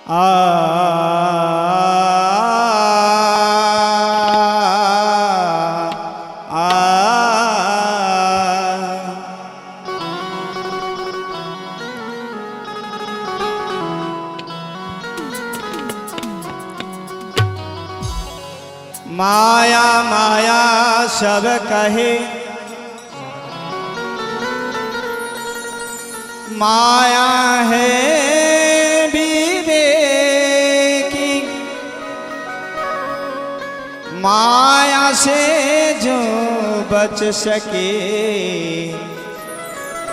आ आ माया माया सब कहे, माया है विवेकी, माया से जो बच सके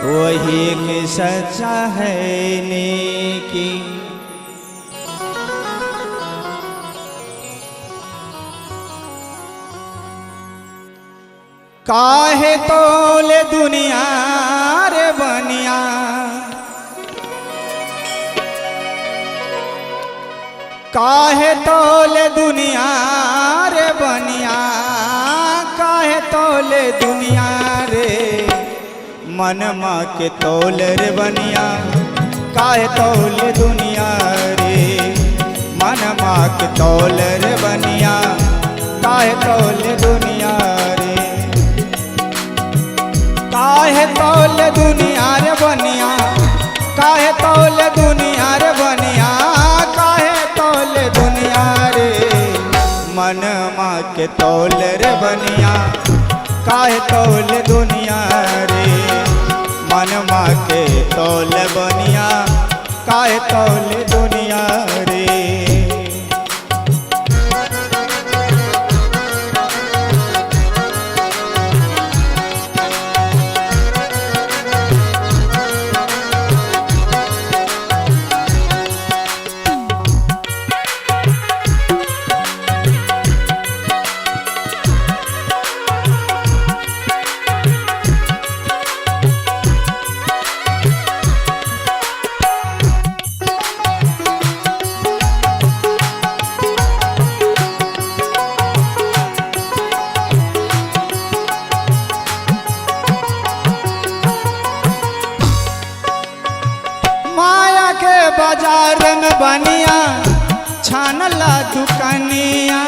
वही के सच्चा है नेकी। काहे तोले दुनिया रे बनिया, काहे तोले दुनिया रे बनिया, काहे तोले दुनिया रे, मनमा के तोल रे बनिया, काहे तोले दुनिया रे, मनमा के तोल रे बनिया, काहे तोले दुनिया रे, काहे तोल दुनिया रे बनिया, काहे तोल दुनिया रे बनिया, काहे तोल दुनिया रे, मनमा के तोल रे बनिया, काहे तोल दुनिया रे, मनमा के तोल बनिया, काहे तोल दुनिया रे। माया के बाजार में बनिया छानला दुकानिया,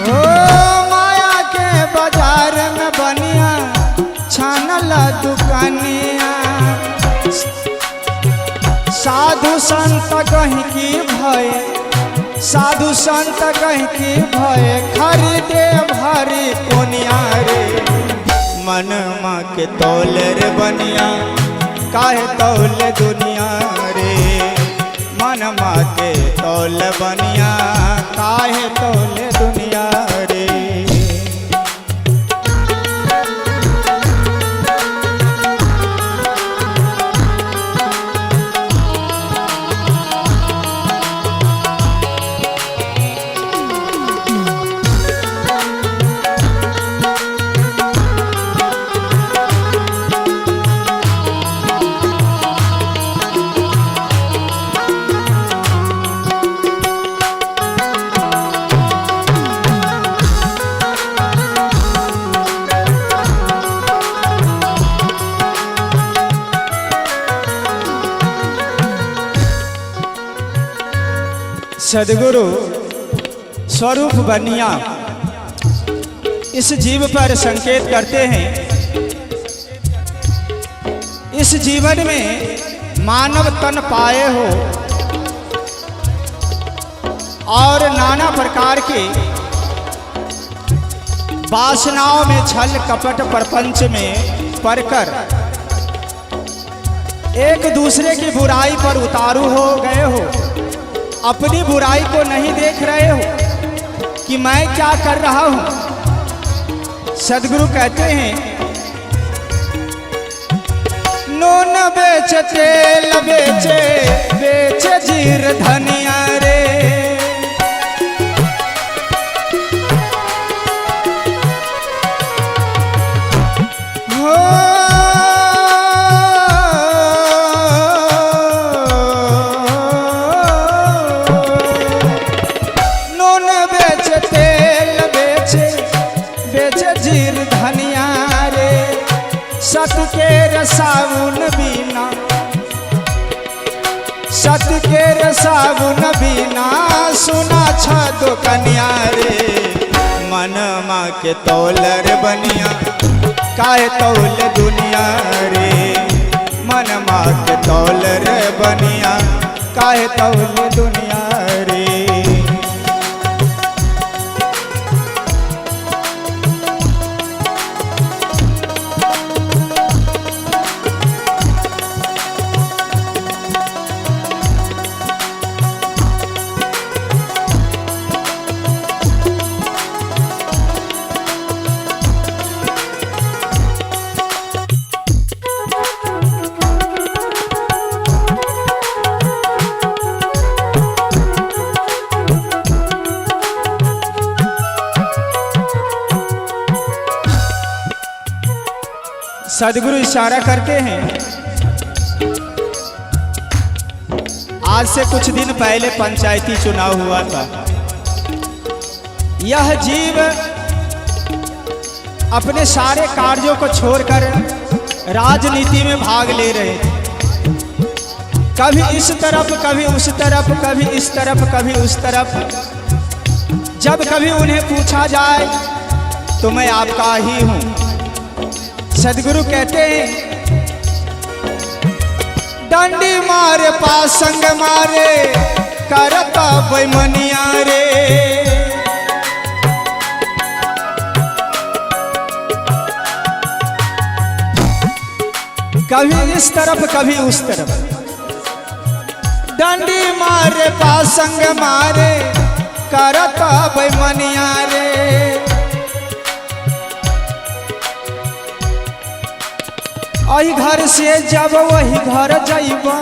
ओ माया के बाजार में बनिया छानला दुकानिया, साधु संत कहीं की भय, साधु संत कहीं की भय, खरीदे भारी कोनिया रे, मनमा के तोल रे बनिया, काहे तोल दुनिया रे, मनमा के तोल बनिया, काहे तोल दुनिया रे। सदगुरु स्वरूप बनिया इस जीव पर संकेत करते हैं, इस जीवन में मानव तन पाए हो और नाना प्रकार के वासनाओं में छल कपट प्रपंच में पड़कर एक दूसरे की बुराई पर उतारू हो गए हो, अपनी बुराई को नहीं देख रहे हो कि मैं क्या कर रहा हूं। सदगुरु कहते हैं, नून बेचे तेल बेचे बेचे जीर धनिया रे, हो नून बेचे तेल बेचे बेचे जीर धनिया रे, सत के रसाउन बिना, सत के रसाउन बिना सुना छ दो कन्या रे। मनमा के तौलर बनिया काहे तौल दुनिया रे। मनमा के तौलर बनिया काहे तौल दुनिया रे। सदगुरु इशारा करते हैं, आज से कुछ दिन पहले पंचायती चुनाव हुआ था। यह जीव अपने सारे कार्यों को छोड़कर राजनीति में भाग ले रहे थे। कभी इस तरफ, कभी उस तरफ, कभी इस तरफ, कभी उस तरफ। जब कभी उन्हें पूछा जाए तो मैं आपका ही हूं। सदगुरु कहते हैं, डंडी मारे पासंग मारे करता बेमनिया रे। कभी इस तरफ कभी उस तरफ, डंडी मारे पासंग मारे करता बेमनिया रे। अही घर से जब वही घर जाइबा,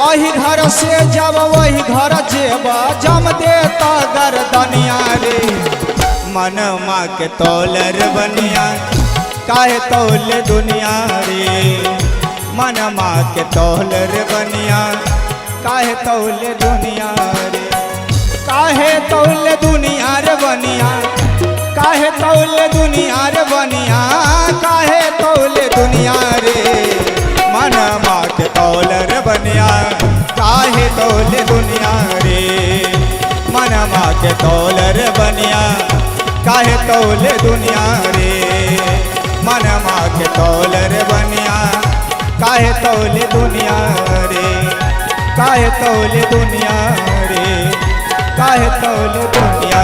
अही घर से जब वही घर जेबा, जम देता गर्दनिया रे। मनमा के तौलर बनिया काहे तौल दुनिया रे। मनमा के तौलर बनिया काहे तौल दुनिया रे। काहे तौल दुनिया रे बनिया, काहे तौल दुनिया रे बनिया, काहे तौल दुनिया रे। मनमा के तौल रे बनिया काहे तौल दुनिया रे। मनमा के तौल रे बनिया काहे तौल दुनिया रे। मनमा के तौल रे बनिया काहे तौल दुनिया रे। काहे तौल दुनिया रे, काहे तौल दुनिया